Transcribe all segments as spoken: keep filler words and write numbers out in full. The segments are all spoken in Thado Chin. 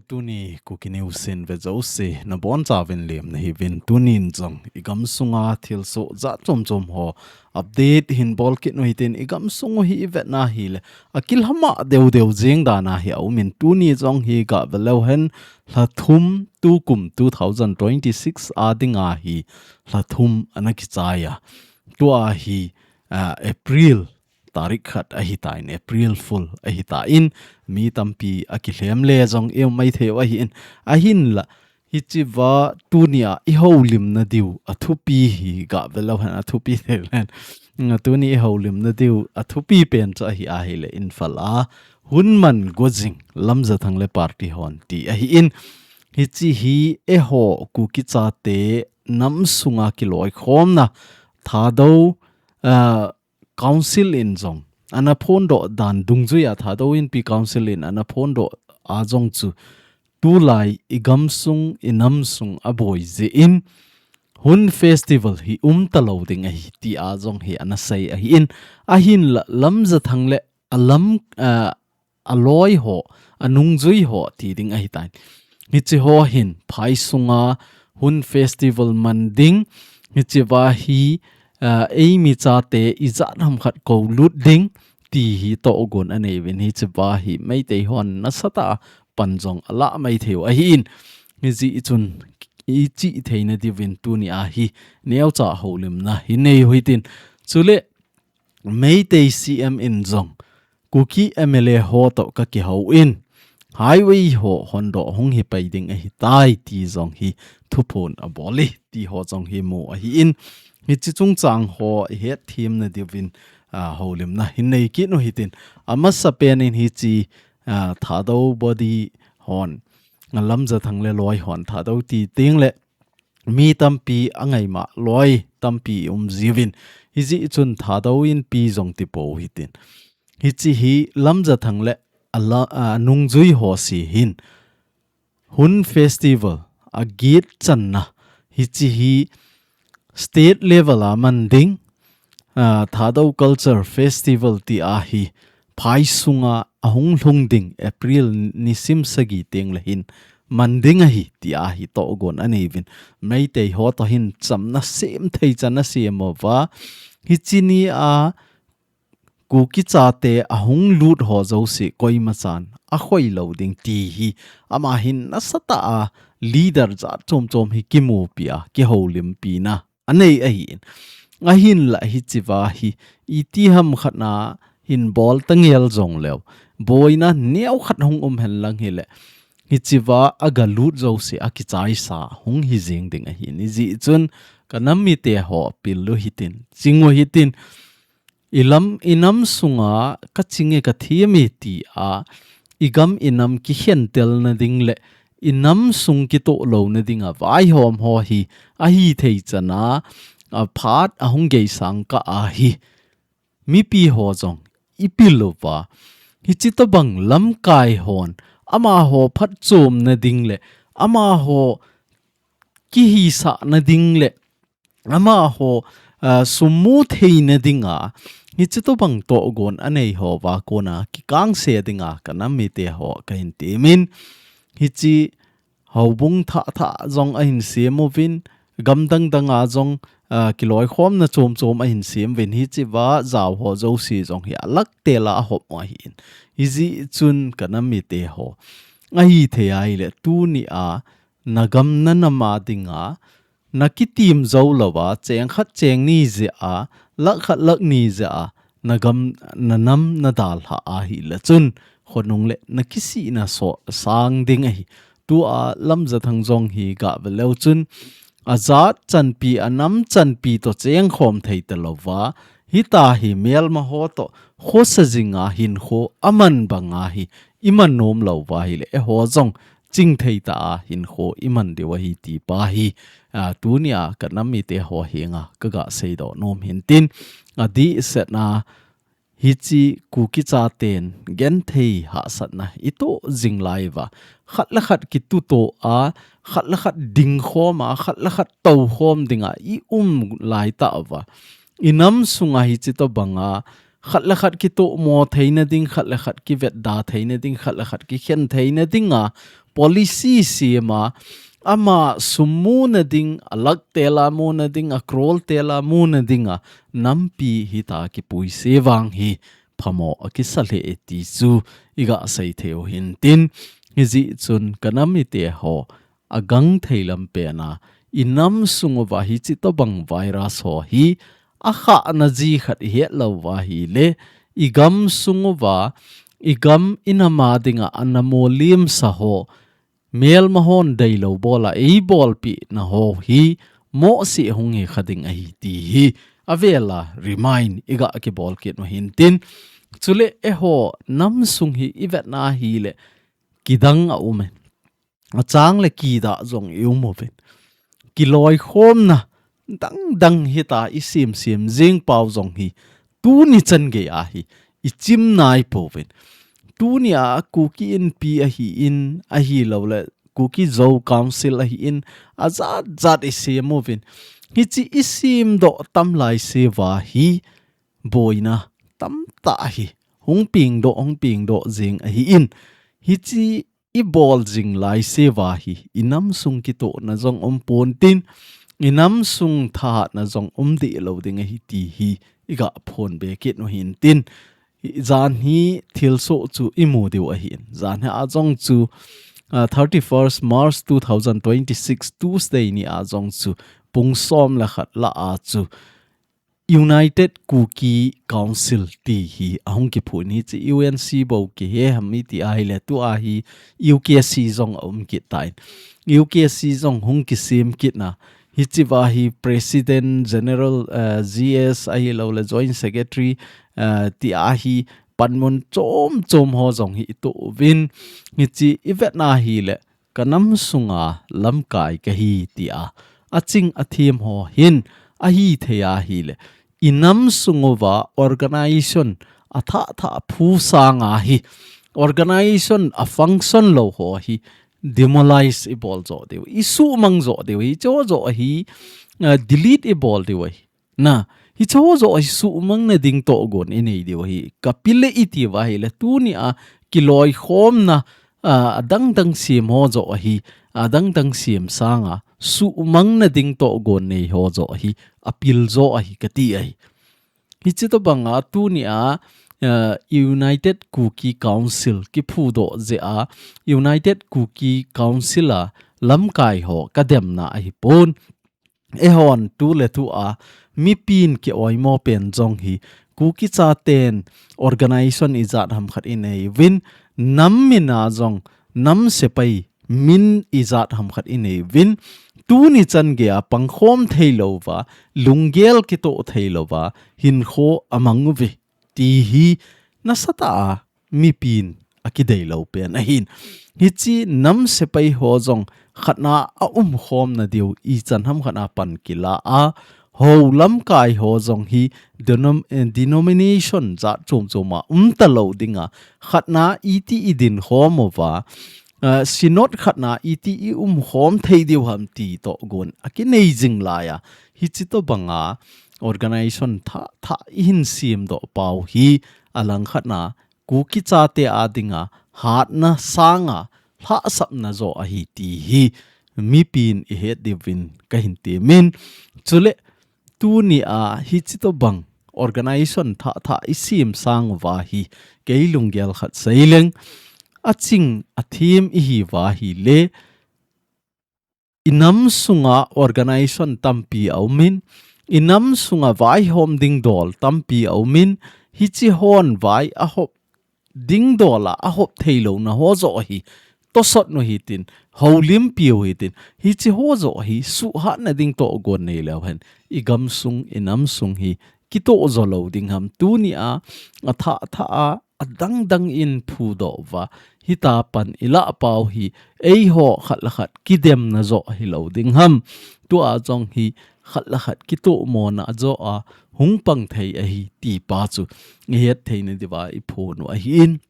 Tuni Kuki News in ve jouse nabonchauvin lemna hiuvin, tunin jong igam sunga thilsoh jat chom chom ho update hin bol kit u hitin, igam sung u hi ivet na hile akilhama deu deu jing dan ahi aumin, tuni jong hi gah ve leu hen, lha thum tukum two thousand twenty-six a dinga hi lha thum ana kichai a. Tua hi, ah, April tarik khat ahitan, April Fool ahitan, mi tampi akilhem le jong i um maithei u ahin, ahinla hichea tunia i houlimna diu athupi hi gah ve leu hen, athupi thei leu hen. Tuni i houlimna diu athupi pen chu ahi ahile, Imphal a hun man go jing Lamjathang le party hon ti ahin, hiche hi eiho Kuki chate nam sunga kiloikhomna Thadou, ah, Council in jong ana phondoh dan dungjuia, Thadou Inpi Council in ana phondoh a jong chu tulai igam sung, inam sung aboi jeh in, Hun Festival hi umta lou ding ahi tia jong hi ana sei ahin, ahinla Lamjathang le alam, ah, aloi ho, anungjui ho ti ding ahitan. Hiche ho hin phai sunga Hun Festival man ding, hichea hi, ah, eimi chate ijat ham khat koulut ding, ti hi tohgon anei uvin, hichea hi Meitei hon nasatah a pan jong alah maithei u ahin, hijeh chun ichih theina diuvin tunia hi neocha houlimna hin nei u hitin. Chule Meitei C M in jong Kuki M L A ho toh kakihou in, highway ho hondoh hung hi pai ding ahitai ti jong hi thuphon abol e ti ho jong hi mu ahin, hiche chungchang ho ihet themna diuvin, ah, houlimna hin nei kit u hitin, amasapen in hiche, ah, Thadou body hon, ah, Lamjathang le loi hon Thadou ti teng le mi tampi angaima loi tampi um jiuvin, hijeh chun Thadou Inpi jong tipou hitin, hiche hi Lamjathang le ala, ah, nungjui ho si hin Hun Festival aget channa, hiche hi state level a man ding, ah, Thadou Culture Festival tia hi phai sunga ahung lhung ding April nisim sagi teng le hin man ding ahi tia hi tohgon anei uvin, Meitei ho toh hin chamna sem thei chan asem uva, hiche nia Kuki chate ahung lut ho jouse koima chan akhoi lou ding ti hi ama hin nasatah a leader jat chom chom hi kimupi a, kihoulimpina anei ahin. Ahinla hichea hi iti ham khat na hin bol tangel jong leu, boina neo khat hung um hen lang hile, hichea aga lut jouse akichaisa hung hi jing ding ahin, hijeh chun ka nam mite ho pil u hitin, ching u hitin, ilam, inam sunga kaching e kathem e tia, igam inam kikhentelna ding le inam sung kitoh louna dinga vaihom ho hi ahithei chana, aphat ahung geisang kah ahi. Mipi ho jong ipil uva, hiche tobang lamkai hon amaho phatchomna ding le amaho kihisahna ding le amaho, ah, sum mu theina dinga hiche tobang tohgon anei hova kona kikangse dinga ka nam mite ho kahin temin, hiche houbung thah thah jong ahin sem uvin, gam dang danga jong, ah, kiloikhomna chom chom ahin sem uvin, hichea jao ho jouse jong hi alak tela ahop u ahin. Hijeh chun ka nam mite ho, ahithei ahile tunia nagam nanam a dinga nakitim jou louva, cheng khat cheng ni jeh a, lakh khat lakh ni jeh a, nagam nanam nadalhah ahile chun, khonung le nakisihna soh sang ding ahi. Tua Lamjathang jong hi gah ve leu chun, ajat chanpi, anam chanpi toh chengkhom thei talouva, hitia hi melma ho toh khosa jinga hinkho aman banga hi iman nom louva ahile, eiho jong chingthei tah a hinkho iman diu ahi ti pa hi, ah, tunia ka nam mite ho henga kagah seidoh nom hintin, adehsetna hiche Kuki chaten genthei hahsatna itoh jing lai uva, khat le khat kituto a, khat le khat dingkhom a, khat le khat toukhom dinga i um lai tauva, inam sunga hiche tobanga khat le khat kitohmo theina ding, khat le khat kivetda theina ding, khat le khat kikhen theina dinga policy sema, ama sum muna ding, a lakh tela muna ding, a crore tela muna dinga nampi hita kipuise vang hi phamo akisa lheh e ti chu iga sei thei u hintin, hijeh chun kanam mite ho, agang thei lam pena, inam sung uva hichi tobang virus ho hi akhahna ji khat ihet lou uva ahile, igam sung uva, igam inam a dinga ana molimsa ho, melma hon deilou bola eibolpina ho hi mohseh hung hikha ding ahi ti hi avela remind iga kibol kit u hintin, chule eiho nam sung hi ivetna ahile kidang aum e. Achang le kidah jong ium uvin. Kiloikhomna dangdang hita isemsem jing pau jong hi tuni chan geiya hi ichim naipouvin. Tunia Kuki Inpi ahin, ahilouleh Kuki Zo Council ahin, ajat jat isem uvin. Hichi isemdoh tam laise uva hi boina tamtah hi hung pengdoh, hung pengdoh jing ahin. Hichi ibol jing laise uva hi inam sung kitohna jong umpon tin, inam sung thahatna jong um dehlou ding ahi ti hi iga phonbe kit u hintin, jan hi thilsoh chu imu diu ahin. Jan hi a jong chu, ah, thirty-first March two thousand twenty-six Tuesday ni a jong chu pung som le khat lah a chu United Kuki Council ti hi ahung kiphu in, hichi U N C bou kihe ham iti ahile tua hi U K C jong aum kit tan. U K C jong hung kisem kitna, hichi uva hi President, General, eh, G S ahilouleh Joint Secretary, eh, tia hi panmun chom chom ho jong hi ito uvin, hichi ivetna ahile kanam sunga lamkai kahi tia aching athem ho hin ahithei ahile, inam sung uva organization athah thah phu sanga hi organization a function lou ho hi demolish ibol jo diu, isuhmang jo diu, hicho jo hi, uh, delete ibol diu ahi. Na, hicho jo hi suhmangna ding tohgon inei diu ahi. Kapil e iti uva ahile tunia kiloikhomna, ah, adangdang sem ho jo hi, adangdang sem sanga suhmangna ding tohgon nei ho jo hi apil jo ahi kati ahi. Hichi tobanga tunia, ah, United Kuki Council kiphudoh jeh a, United Kuki Council a lamkai ho kademna ahipon. Eihon tuletua mipin kioimo pen jong hi Kuki chaten organization ijat ham khat inei uvin, nam mina jong nam sepai min ijat ham khat inei uvin, tuni chan geiya pangkhom theilouva, lunggel kitoh theilouva hinkho amang uve ti hi nasatah a mipin akideilou pen ahin. Hichi nam sepai ho jong khatna aumkhomna diu ichan ham khatna pan kila a, ho lamkai ho jong hi denom-, eh, denomination jat chom chom a umtalou dinga, khatna iti idin khom uva, eh, synod khatna iti iumkhom thei diu ham ti tohgon akinei jing laiya, hichi tobanga organization thah thah ihin semdoh pau hi alangkhatna Kuki chate a dinga hatna sanga lhahsamna jo ahi ti hi mipin ihet diuvin kahin temin. Chule tunia hichi tobang organization thah thah isem sang uva hi kei lunggel khat seileng, aching athem ihi uva ahile, inam sunga organization tampi aumin, inam sunga vaihom ding dol tampi aumin, hichi hon vai ahop ding dola ahop theilouna ho jo hi tosot nu hitin, houlimpiu hitin, hichi ho jo hi suhhatna ding tohgon neileu hen, igamsung, inamsung hi kitoh jo lou ding ham, tunia athah thah a adangdang in phudoh uva, hita pan ilah pau hi eiho khat le khat kidemna jo hilou ding ham. Tua jong hi khat le khat kitohmona jo a hung pang thei ahi ti pa chu ihet theina diuva iphon u ahin.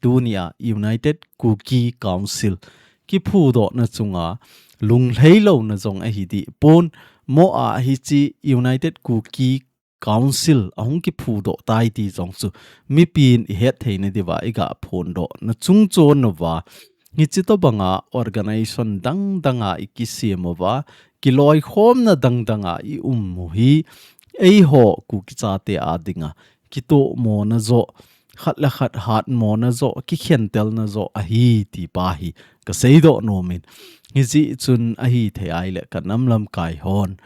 Tunia United Kuki Council kiphudohna chunga lunglhailouna jong ahi dehpon, mo a hichi United Kuki council ahung kiphudoh tai ti jong chu mipin ihet theina diuva iga phondoh na chung chon uva, hiche tobanga organization dang danga ikisem uva, kiloikhomna dang danga ium u hi, eiho Kuki chate a dinga kitohmona joh, khat le khat hatmona joh, kikhentelna joh ahi ti pa hi kaseidoh nomin. Hijeh chun ahithei ahile kanam lamkai hon,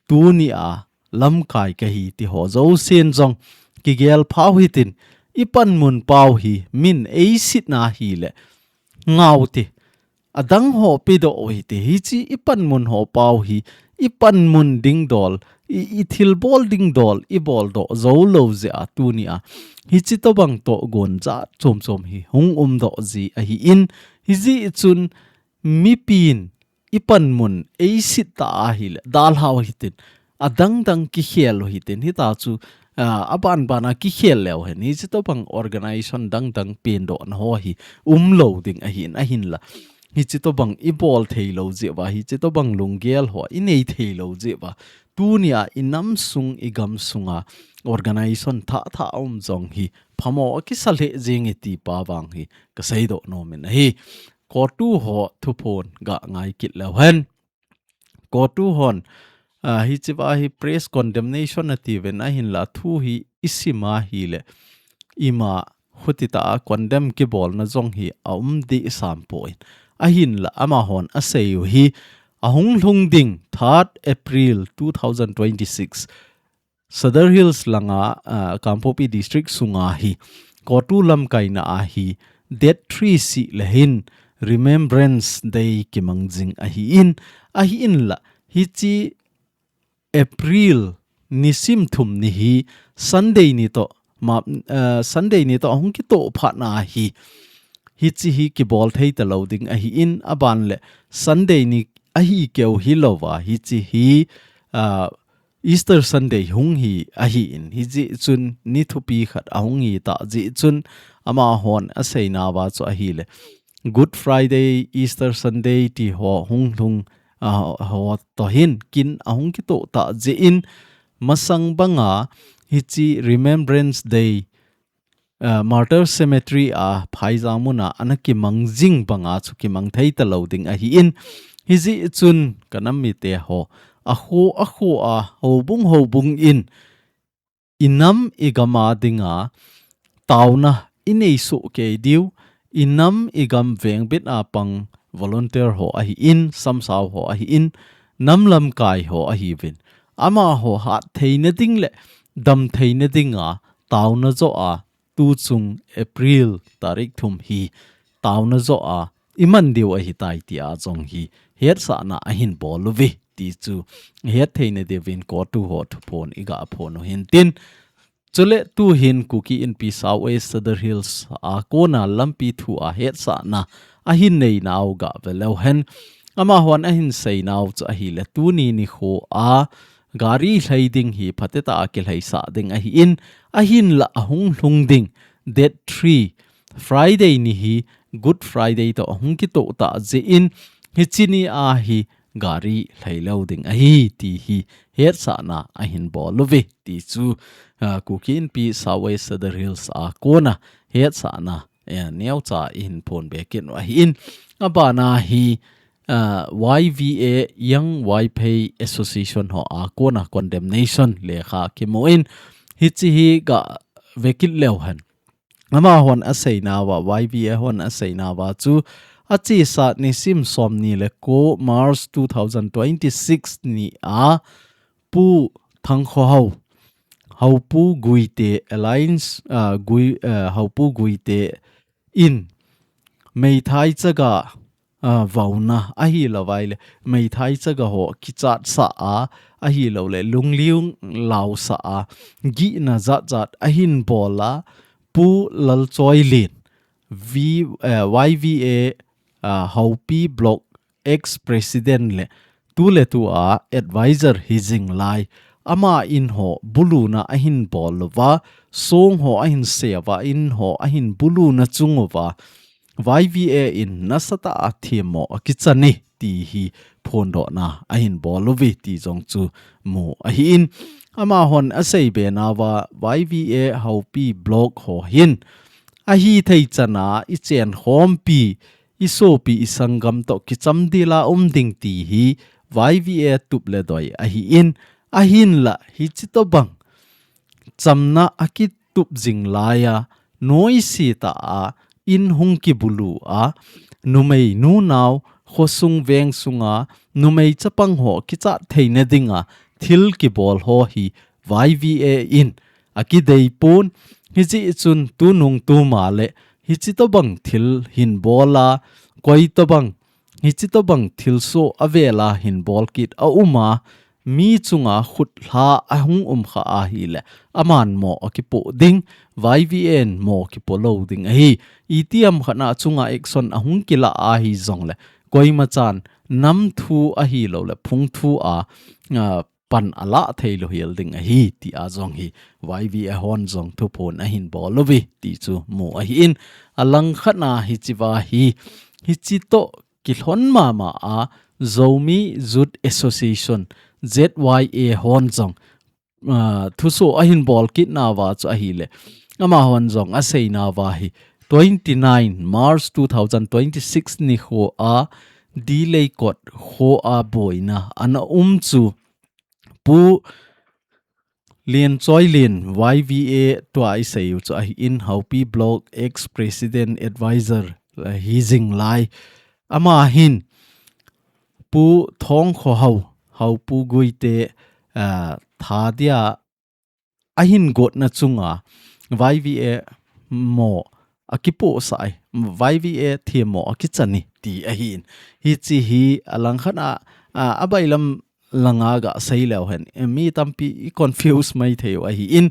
tunia lamkai kahi ti ho jousen jong kigel phau hitin, ipanmun pau hi min eisetna hile ngau ti. Adang ho pedoh u hite, hiche ipanmun ho pau hi, ipanmun ding dol, i, ithilbol ding dol, iboldoh jou lou jeh a tunia hiche tobang tohgon jat chom chom hi hung umdoh ji ahin, hijeh chun mipin ipanmun eiset ta ahile, dalhau hitin, adang dang kikhel u hitin, hita chu, ah, aban bana kikhel leu hen, hiche tobang organization dang dang pendohna ho hi umlou ding ahin, ahinla hiche tobang ibol theilou jeh uva, hiche tobang lunggel ho inei theilou jeh uva, tunia inam sung igam sunga organization thah thah aum jong hi phamo akisa lheh jenge ti pa vang hi kaseidoh nomin ahi. CoTU ho thuphon ga ngai kit leu hen. CoTU hon, ah, hichea hi press condemnation atiuvin, ahinla thu hi isim ahile ima khutita a condemn kibolna jong hi aum deh sam poi. Ahinla amahon asei u hi, ahung lhung ding third April two thousand twenty-six, Sadar Hills langa, ah, Kangpokpi District sunga hi, CoTU lamkaina a hi, date three sih le hin, Remembrance Day kimang jing ahin, ahinla, hiche April nisim thum ni hi, Sunday ni toh, ma, ah, Sunday ni toh ahung kitoh phat na hi, hiche hi kibol thei talou ding ahin, aban le, Sunday ni ahi keu hilouva, hiche hi, ah, Easter Sunday hung hi ahin, hijeh chun ni thupi khat ahung hi ta jeh chun amahon aseinauva chu ahile, Good Friday, Easter Sunday ti ho hung lhung, ah, ho toh hin kin ahung kitoh ta jeh in, masang banga hiche Remembrance Day, ah, Martyr Cemetery a phaijang muna ana kimang jing banga chu kimang thei talou ding ahin, hijeh chun kanam mite ho, akho akho a, houbung houbung in, inam igam a dinga taona inei soh kei diu, inam igam vengbit a pang volunteer ho ahin, samsau ho ahin, nam lamkai ho ahiuvin, amaho hat theina ding le dam theina dinga taona joh a, tuchung April tarik thum hi taona joh a iman diu ahitai tia jong hi hetsahna ahin bol uve ti chu het theina diuvin CoTU ho thuphon iga phon u hintin. Chule tuhin Kuki Inpi South West Sadar Hills a kona lampi thu a hetsahna ahin neinau ga ve leu hen. Amahon ahin seinau chu ahile, tuni nikho a gari lhai ding hi phatechan akilhaisah ding ahin, ahinla ahung lhung ding date three, Friday ni hi Good Friday toh ahung kitoh ta jeh in, hiche ni a hi gari lhai lou ding ahi ti hi hetsahna ahin bol uve ti chu, ah, Kuki Inpi South West Sadar Hills a kona hetsahna, eh, neocha ihin phonbe kit u ahin, abana hi, ah, Y V A, Young Vaiphei Association ho a kona condemnation lekha kimu in, hiche hi ga ve kit leu hen. Amahon aseinauva, Y V A hon aseinauva chu, achesa nisim somni le ko March two thousand twenty-six ni a Pu Thangkhohao, Haopu Guite Alliance, ah, Gui-, ah, Haopu Guite in meithai chaga, ah, vauna ahilou vaile, meithai chaga ho kichatsah a, ahilou le, lungliu lausah a, gihna jat jat ahin bol a, Pu Lalchoilin, V-, eh, Y V A, ah, Haopi Block ex-president le tuletu a advisor hijing lai, ama in ho buluna ahin bol uva, song ho ahin se uva, in ho ahin buluna chung uva, Y V A in nasatah a themmo akichan e ti hi phondohna ahin bol uve ti jong chu mu ahin. Amahon asei be nauva Y V A Haopi block ho hin ahithei chana i chenkhompi, i sopi i sanggam toh kichamdel a um ding ti hi Y V A tup le doi ahin, ahinla hichi tobang chamna akitup jing laiya, noise tah a in hung kibulu a, numei nunao, khosung veng sunga numei chapang ho kichat theina dinga thil kibol ho hi Y V A in akidei pon, hijeh chun tunung tuma le hichi tobang thil hin bol a, koi tobang, hichi tobang thilsoh avela hin bol kit a um a, mi chunga khutlha ahung um kha ahile, aman mo akipoh ding, Y V A in mo kipoh lou ding ahi. Itiham khat a chunga action ahung kila ahi jongle, koima chan nam thu ahilou le phung thu a, a, pan alah thei lou hel ding ahi, ti a jong hi Y V A hon jong thuphon ahin bol uve ti chu mu ahin. Alang khat a hichi va hi, hichi toh kilhon mama a Zomi Youth Association, Z Y A hon jong, ah, thusoh ahin bol kit nauva chu ahile, amahon jong asei nauva hi, twenty nine March two thousand twenty six nikho a Dileikot kho a boina ana um chu Pu Lianchoilin, Y V A tua isei u chu ahin, Haopi Block ex-president advisor, eh, hi jing lai. Ama hin Pu Thongkhohao, Haopu Guite, ah, thadia ahin gotna chunga Y V A mo akipohsah e, Y V A themmo akichan e ti ahin. Hichi hi alang khat a, a, abailam langa gasei leu hen, e, mi tampi i confuse mai thei u ahin.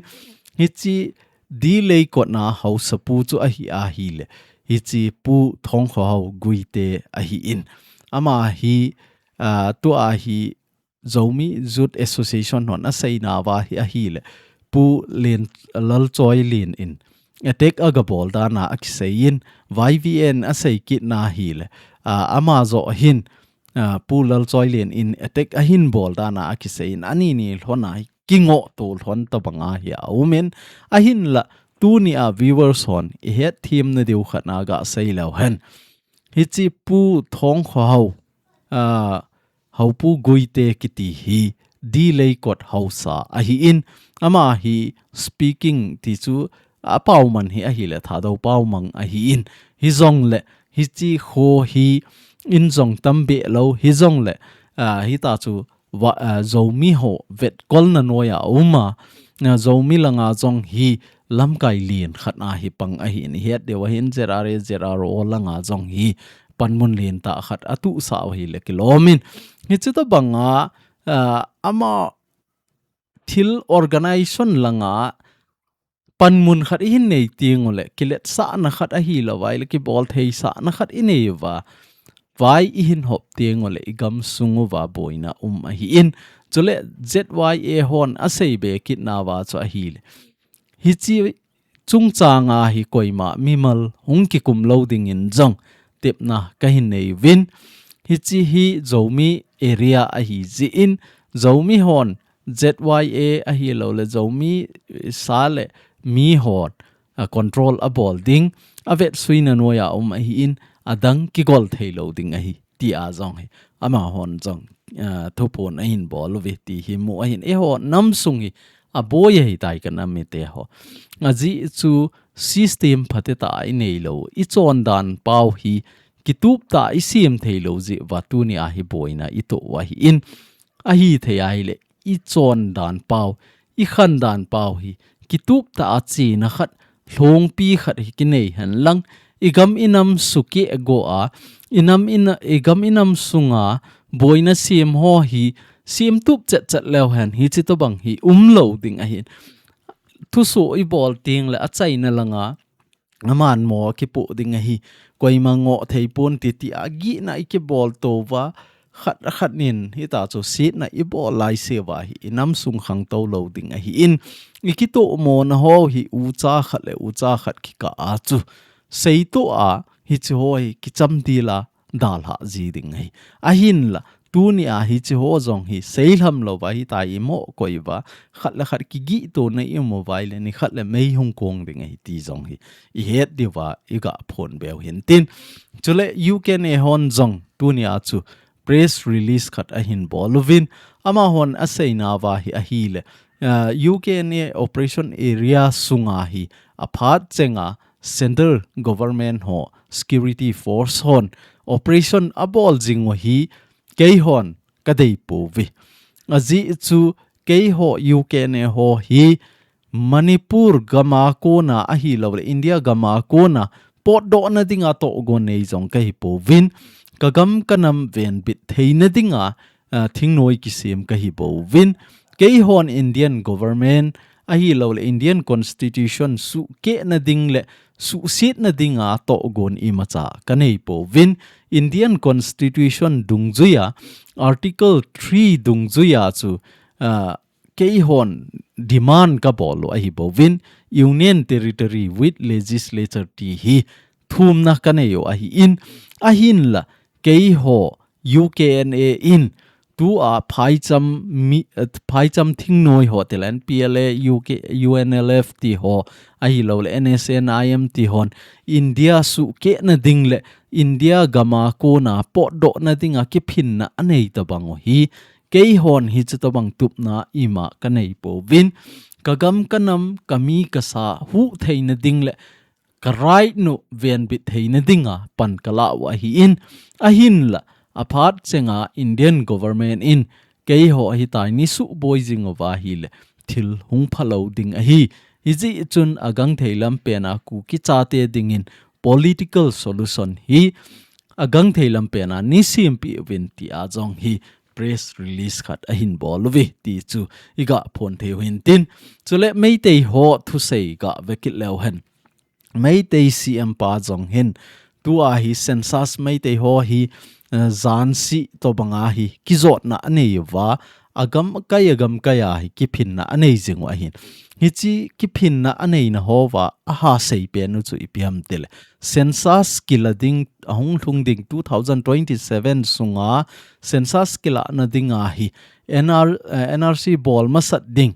Hichi Dileikot a haosapu chu ahi ahile, hichi Pu Thongkhohao Guite ahin. Ama hi, a, tua hi Zomi Youth Association hon asei nauva hi ahile, Pu Lian, Lalchoilin in attack agabol dan a akisei in, Y V A in asei kit na ahile, a, ama joh hin, a, Pu Lalchoilin in attack ahin bol dan a akisei in, ani nilhon a hi kingoh to lhon tobang ahi a um in, ahinla tuni a viewers hon i hetthem na diu khat a gasei leu hen. Hichi Pu Thongkhohao, a, Haopu Guite kiti hi Dileikot haosa ahin, ama hi speaking ti chu apaoman hi ahile Thadou paomang ahin. Hijongle hichi kho hi in jong tam behlou, hijongle, a, hita chu va, a, Zomi ho vetkolna noiya uma, a, Zomi langa jong hi lamkai lien khat a hi pang ahin, i het diu ahin, Z R A, Z R O langa jong hi panmun lien tah khat atuhsah u ahile kilom in. Hichi tobang a, a, ama thil organization langa panmun khat ihin nei teng ule, kiletsahna khat ahilou vai le, kiboltheisahna khat inei uva, vai ihin hop teng ule, i gamsung uva boina um ahin. Chule Z Y A hon asei be kit nauva chu ahile, hichi chungchang a hi koima mimal hung kikum lou dingin jong tepna kahin nei uvin. Hichi hi Zomi area ahi jeh in, Zomi hon Z Y A ahilou le Zomi, eh, sa le mi hon, a, control abol ding, avetsuina noiya um ahin, adang kigol theilou ding ahi, ti a jong hi, amahon jong, a, thuphon ahin bol uve ti hi mu ahin, eiho namsung hi aboi ahitai ka nam mite ho. Ajeh chu system phatecha inei lou, i chondan pau hi kitup tah a i sem theilou jeh uva tuni a hi boina i toh u ahin, ahithei ahile i chondan pau, i khandan pau hi kitup tah a chena khat, lhongpi khat hi kinei henlang, i gam i nam sukeh go a, i nam i na, i gam i nam sunga boina sem ho hi sem tup chetchet leu hen, hichi tobang hi umlou ding ahin. Thusoh i bol teng le achaina langa aman mo kipoh ding ahi, koima ngoh thei ponte ti a gihna i kibol to uva, khat khat nin hita chu setna i bol laise uva hi i namsung khangtou lou ding ahin, i kitohmona ho hi ucha khat le ucha khat kikah a chu seitoh a, hichi ho hi kichamdel a, dalha ji ding ahi. Ahinla, tuni a hichi ho jong hi seilham louva hitia imo koi uva, khat le khat kigih tona imu uva ahile nikhat le mei hung kong ding ahi ti jong hi ihet diuva iga phonbe u hintin. Chule U K N A hon jong tuni a chu press release khat ahin bol uvin, amahon aseina uva hi ahile, ah, U K N A operation area sunga hi aphat chenga central government ho security force hon operation abol jing u hi keihon kadei pouve. Ajeh chu keiho U K N A ho hi Manipur gama kona ahilouleh India gama kona potdohna dinga tohgon nei jong kahi pouvin, kagam kanam venbit theina dinga, ah, thingnoi kisem kahi pouvin. Keihon Indian government ahilouleh Indian constitution suhkehna ding le suhsetna dinga tohgon imacha kanei pouvin. Indian constitution dungjuia article three dungjuia chu, ah, keihon demand kabol u ahi bouvin, Union Territory with Legislature ti hi thumna kanei u ahin, ahinla keiho U K N A in tua phaicham mi, eh, phaicham thingnoi ho tilen P L A, U K, U N L F ti ho ahilouleh N S N I M ti hon India suhkehna ding le India gama kona potdohna dinga kiphinna anei tabang u hi keihon hichi tabang tupna ima kanei pouvin, kagam kanam kami kasa huh theina ding le ka right nu venbit theina dinga pan kalah u ahin, ahinla aphat chenga Indian government in keiho hitia ni suhboi jing uva ahile thil hung phalou ding ahi. Hijeh chun agangthei lampen a Kuki chate dingin political solution hi agangthei lampen a nei sempeh uvin tia jong hi press release khat ahin bol uve ti chu iga phon thei u hintin. Chule Meitei ho thusei gave kit leu hen, Meitei C M pa jong hin tua hi census Meitei ho hi, eh, jansi tobanga hi kijotna anei uva, agam kai agam kai a hi kiphinna anei jing u ahin. Hichi kiphinna aneina hoa aha seipen u chu ipi ham tile, census kila ding, ahung lhung ding two thousand twenty-seven sunga census kilahna dinga hi N R, eh, N R C bol masat ding.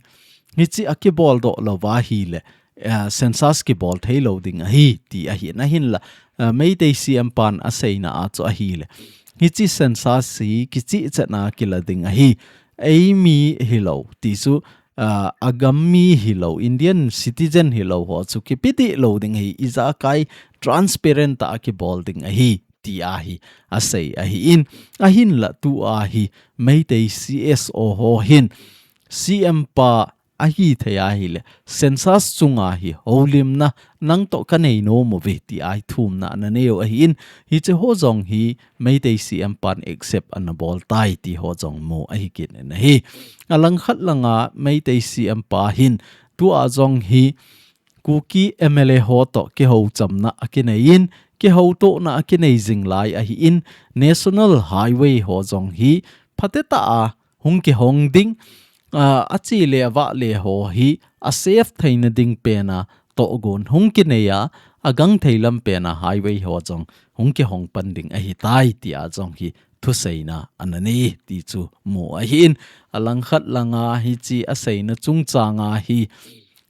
Hichi akibol doh louva ahile, eh, census kibol thei lou ding ahi ti ahin, ahinla, eh, Meitei C M pan aseina a chu ahile, hichi census hi kichihchetna kila ding ahi. Eimi hilou ti chu, ah, agam mi hilou, Indian citizen hilou ho chu kipe deh lou ding ahi, ijakai transparent a kibol ding ahi tia hi asei ahin, ahinla tua hi Meitei C S O ho hin C M pa ahithei ahile census chunga hi houlimna nangtoh kanei nom uve tia hi thumna ana nei u ahin, hichi ho jong hi Meitei C M pan accept ana bol tai ti ho jong mu ahi kit in ahi. Alangkhat langa Meitei C M pa hin tua jong hi Kuki M L A ho toh kihouchamna akinei in, kihoutohna akinei jing lai ahin, National Highway ho jong hi phatecha a hung kihong ding, ah, ache le avah le ho hi asafe theina ding pen a tohgon hung kinei a, agangthei lampen a highway ho jong hung kihong pan ding ahitai tia jong hi thuseina ana nei ti chu mu ahin, alangkhat langa hichi aseina chungchanga hi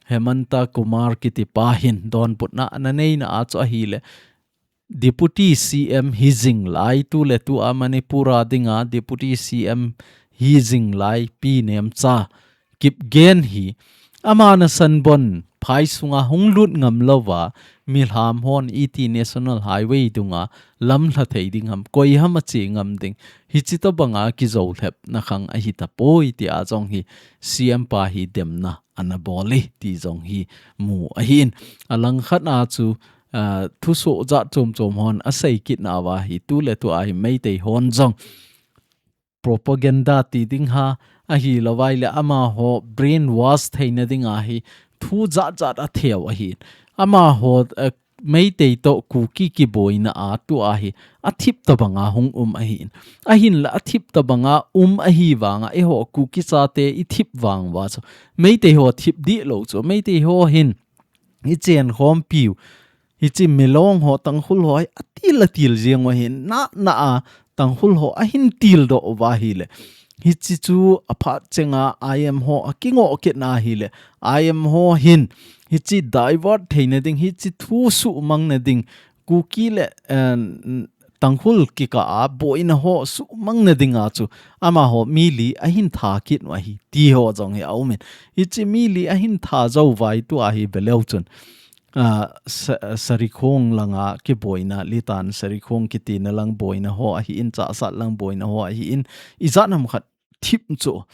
Hemanta Kumar kitipa hin donbutna ana neina a chu ahile, Deputy C M hi jing lai, tuletua Manipur a dinga Deputy C M hi jing lai Pi Nemcha Kipgen hi ama nasan bon phai sunga hung lut ngam louva, milham hon iti National Highway dunga lamlha thei ding ham, koi ham ache ngam ding, hichi tobanga kijolhepna khang ahitapoi tia jong hi C M pa hi demna ana bol e ti jong hi mu ahin. Alangkhat a chu, ah, thusoh jat chom chom hon asei kitna uva hi tuletua hi Meitei hon jong propaganda ti ding ham, ahilouleh amaho brainwash theina dinga hi thu jat jat atheu ahin. Amaho, eh, Meitei toh Kuki kiboina a tua hi athip tobanga hung um ahin. Ahinla athip tobanga um ahi vanga eiho Kuki chate ithip vang uva chu Meitei ho thip deh lou chu, Meitei ho hin ichenkhompiu Hiche Milong ho, Tangkhul ho hi atil atil jeng u ahi, na na a Tangkhul ho ahin tildoh uva ahile. Hiche chu aphat chenga I M ho akingoh kit na ahile. I M ho hin hiche divert theina ding, hiche thu suhmang na ding, Kuki le, eh, Tangkhul kikah a boina ho suhmang na dinga chu amaho mi li ahin tha kit u ahi ti ho jong hi aumin. Hiche mi li ahin tha jou uva hi tua hi veleu chun. Ah, Sa-, Sarikhong langa kiboina, Litan Sarikhong kitina lang boina ho ahin, Chahsat lang boina ho ahin, ijat ham khat thip chu.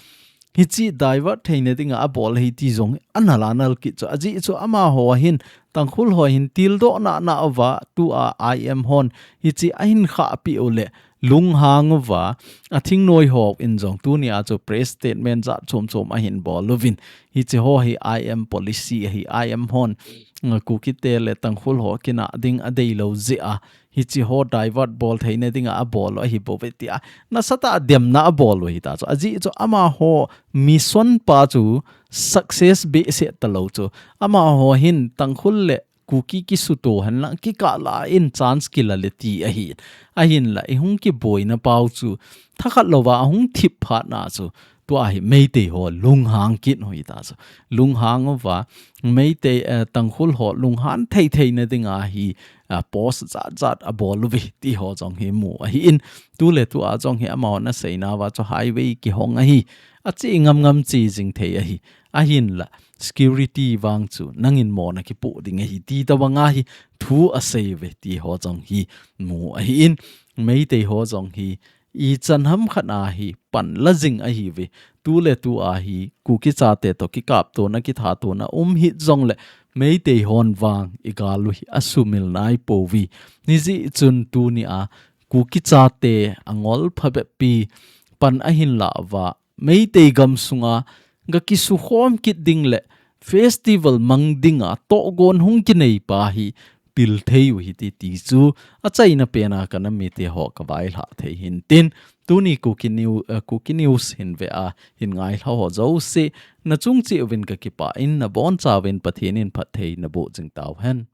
Hiche divert theina dinga abol ahi ti jong ana la nal kit chu. Ajeh chu amaho hin, Tangkhul ho hin tildoh na na uva tua I M hon hiche ahin khahpi u le lunghang uva, athingnoi ho in jong tunia chu press statement jat chom chom ahin bol uvin. Hiche ho hi I M policy ahi, I M hon, uh, Kuki te le Tangkhul ho kina ding adei lou jeh a, hiche ho divert bol theina dinga abol u ahi bou ve tia nasatah a demna abol u ahi ta chu. Ajeh chu amaho mission pa chu success behseh talou chu. Amaho hin Tangkhul le Kuki kisuto henlang kikah la in chance kila le ti ahi. Ahinla ihung kiboina pau chu thakhat louva ahung thip phat na chu tua hi Meitei ho lunghang kit u ahi ta chu. Lunghang uva, Meitei, eh, Tangkhul ho lunghan thei theina dinga hi, ah, post jat jat abol uve ti ho jong hi mu ahin. Tu le tua jong hi amaho na seina uva chu highway kihong ahi. Ache ngam ngam che jing thei ahi. Ahinla, security vang chu nangin mo na kipoh ding ahi ti tabanga hi thu asei uve ti ho jong hi mu ahin. Meitei ho jong hi ichan ham khat a hi pan la jing ahi uve. Tu le tua hi Kuki chate to kikaptona, kithatona um hih jongle Meitei hon vang igal u hi asumil nai pouve. Hijeh chun tunia Kuki chate angol phabep pi pan ahin la uva, Meitei gam sunga ga kisukhom kit ding le festival mang dinga tohgon hung kinei pa hi pil thei u hite ti chu achaina pena kana mite ho kavaihlah thei hintin, tuni Kuki New-, eh, Kuki News hin ve a hin ngailha ho jouse, nachung cheh uvin kakipah in, nabonchauvin Pathen in phatthei naboh jing tauhen.